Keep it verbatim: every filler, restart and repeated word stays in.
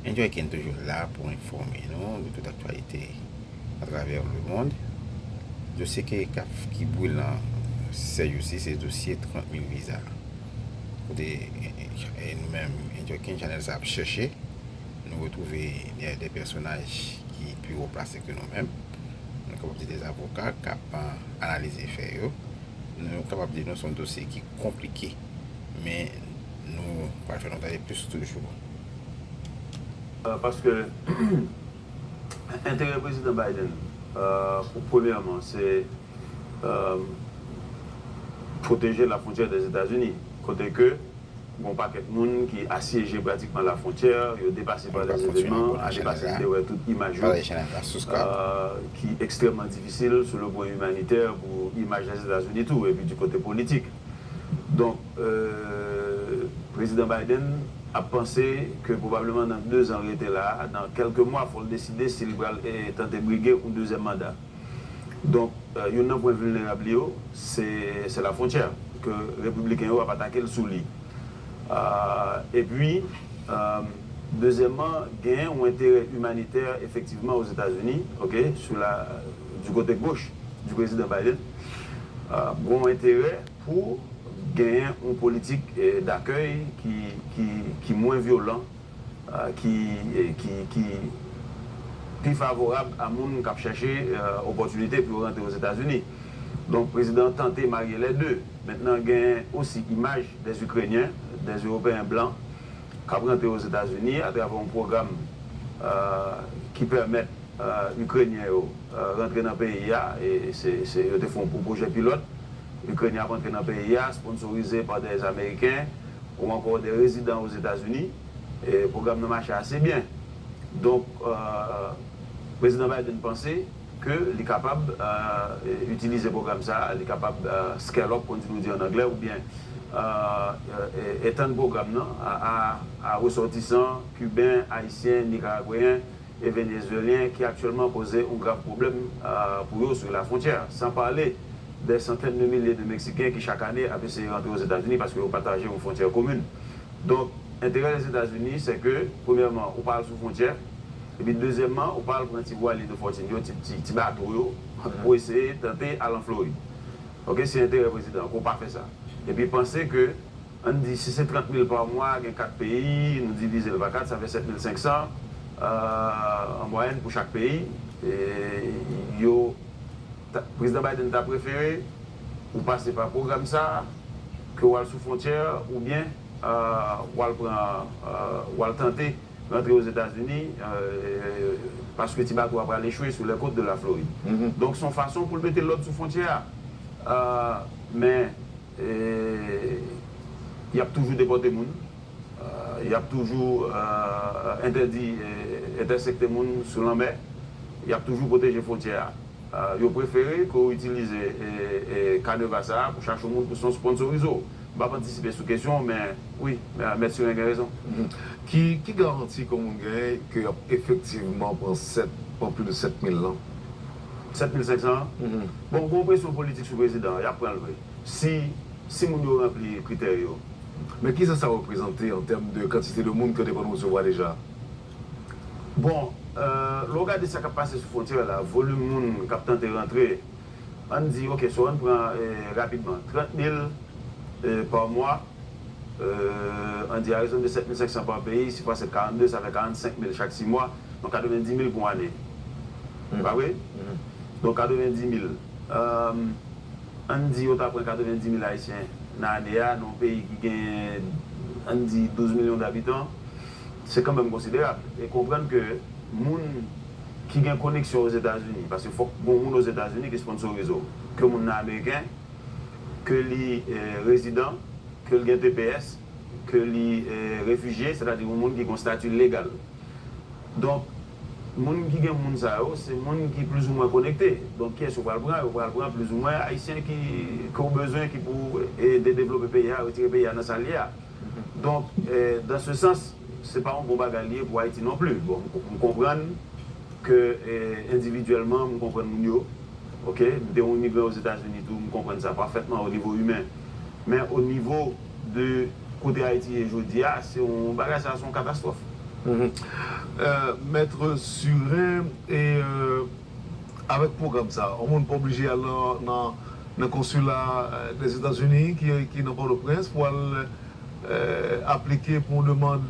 Enjoy Ken toujou la pou enfòme nou de tout aktyalite atravè lemonn. Dosye ke k ap, ki brilan sèjousi, se dosye trant mil viza. Kote, e, e, e nou menm, Enjoy Ken, chanèl sa ap chèche, nou retwouve de, de pèsonaj ki pi wo plase ke nou menm. Nou kapab di de avoka k ap, a, analize fè yo. Nou kapab di nou se yon dosye ki konplike, men nou pral fè nou tande plis toujou. Paske enterè prezidan Biden, premyèman, se pwoteje lafwontyè dèzetazini, kote ke gen yon pakèt moun ki asyeje pratikman lafwontyè, yo depase pa lèzevenman, a depase m te wè tout imaj yo, ki ekstrèmman difisil sou le plan imanitè pou imaj lèzetazini tou, epi di kote politik. Donk, prezidan Biden ap panse ke pwobableman nan dezan rete la, nan kèlke mwa, fò l deside si l pral tante brige yon dezyèm manda. Donk, youn nan pwen vilnerab li yo, se, se lafwontyè ke repibliken yo ap atake l sou li. Epi, dezyèmman, gen yon enterè imanitè efektivman Ozetazini, ok, sou la, du kote goch du prezidan Biden, gen yon enterè pou genyen yon politik dakèy ki, ki, ki mwen vyolan, ki, ki, ki pi favorab a moun k ap chèche opòtinite pou yo rantre Ozetazini. Donk, prezidan an tante marye lè de. Mentnan, gen osi imaj dè Ikrenyen, dè Ewopeyen blan k ap rantre Ozetazini atravè yon pwogram ki pèmèt Ikrenyen yo rantre nan peyi a, e se, se, yo te fè yon pwojè pilòt. Ikrenyen ap rantre nan peyi a, sponsorize pa dè Ameriken ou ankò dè rezidan Ozetazini. E pwogram nan mache ase byen. Donk, prezidan Biden panse ke li kapab itilize pwogram sa a, li kapab scale up, kon di nou di an anglè, oubyen etann pwogram nan a, a, a resòtisan kiben, ayisyen, nikaragweyen e venezuelyen ki aktyèlman poze yon grav pwoblèm pou yo sou lafwontyè, san pale dè santèn de milye de Meksiken ki chak ane ap eseye rantre Ozetazini paske yo pataje yon fwontyè komin. Donk, enterè Lèzetazini, se ke, premyèman, ou pa al sou fwontyè, epi dezyèmman, ou pa al pran ti vwalye de fòtin yo, ti, ti, ti bato yo, pou eseye tante al an Florid. Ok, se enterè prezidan an, ke w pa fè sa. Epi panse ke, ann di, si se trant mil pa mwa, gen kat peyi, nou divize l pa kat, sa fè sèt mil senk san, an mwayèn pou chak peyi. E, yo, ta, prezidan Biden ta prefere ou pase pa pwogram sa a, ke w al sou fwontyè, oubyen w al pran, w al tante rantre Ozetazini, paske ti bato a pral echwe sou lè kot de la Florid. Donk, se yon fason pou l mete lòd sou fwontyè a. Men, y ap toujou depòte moun. Y ap toujou entèdi entèsekte moun sou lanmè. Y ap toujou pwoteje fwontyè a. Yo prefere ke w itilize kaneva sa a pou chache yon moun pou sponsorize w. M p ap antisipe sou kesyon w, men wi, Mèt Siren gen rezon. Ki, ki garanti ke yon moun genyen ke y ap efektivman pran sèt, pran plis de sèt mil lan? Sèt mil senk san an? Bon, gen yon presyon politik sou prezidan an, y ap pran l vre. Si, si moun yo ranpli kritè yo. Men kisa sa reprezante an tèm de kantite de moun ke w te konn resevwa deja? Bon, lè w gade sa k ap pase sou fwontyè la, volim moun k ap tante rantre, ann di, ok, so ann pran rapidman, trant mil pa mwa, ann di, a rezon de sèt mil senk san pa peyi, si fwa se karannde, sa fè karannsenk mil chak sis mwa, donk katrevenndis mil pou ane. Pa vre? Donk katrevenndis mil. Ann di yo ta pran katrevenndis mil Ayisyen nan ane a, nan yon peyi ki gen, ann di, douz milyon dabitan, se kanmenm konsiderab. E konprann ke moun ki gen koneksyon Ozetazini, paske fòk gen yon moun Ozetazini ki sponsorize w, ke moun nan ameriken, ke li rezidan, ke l gen T P S, ke li refijye, sètadi yon moun ki gen yon stati legal. Donk, moun ki gen moun sa yo, se moun ki plizoumwen konekte. Donk, kiyès yo pral pran? Yo pral pran plizoumwen Ayisyen ki, ke w bezwen ki pou ede devlope peyi a, retire peyi a nan sa l ye a. Donk, dans ce sens, se pa yon bon bagay li ye pou Ayiti non pli. Bon, m konprann ke endividyèlman, m konprann moun yo. Ok, m te yon imigran Ozetazini tou, m konprann sa pafètman o nivo imen. Men o nivo de kote Ayiti ye jodi a, se yon bagay sa, se yon katastwòf. Mhm. Euh, Maître Surin, e euh, avèk pwogram sa, yon moun pa oblije al nan, nan, nan konsila euh, Dèzetazini ki, ki nan Pòtoprens pou al euh, aplike pou yon demann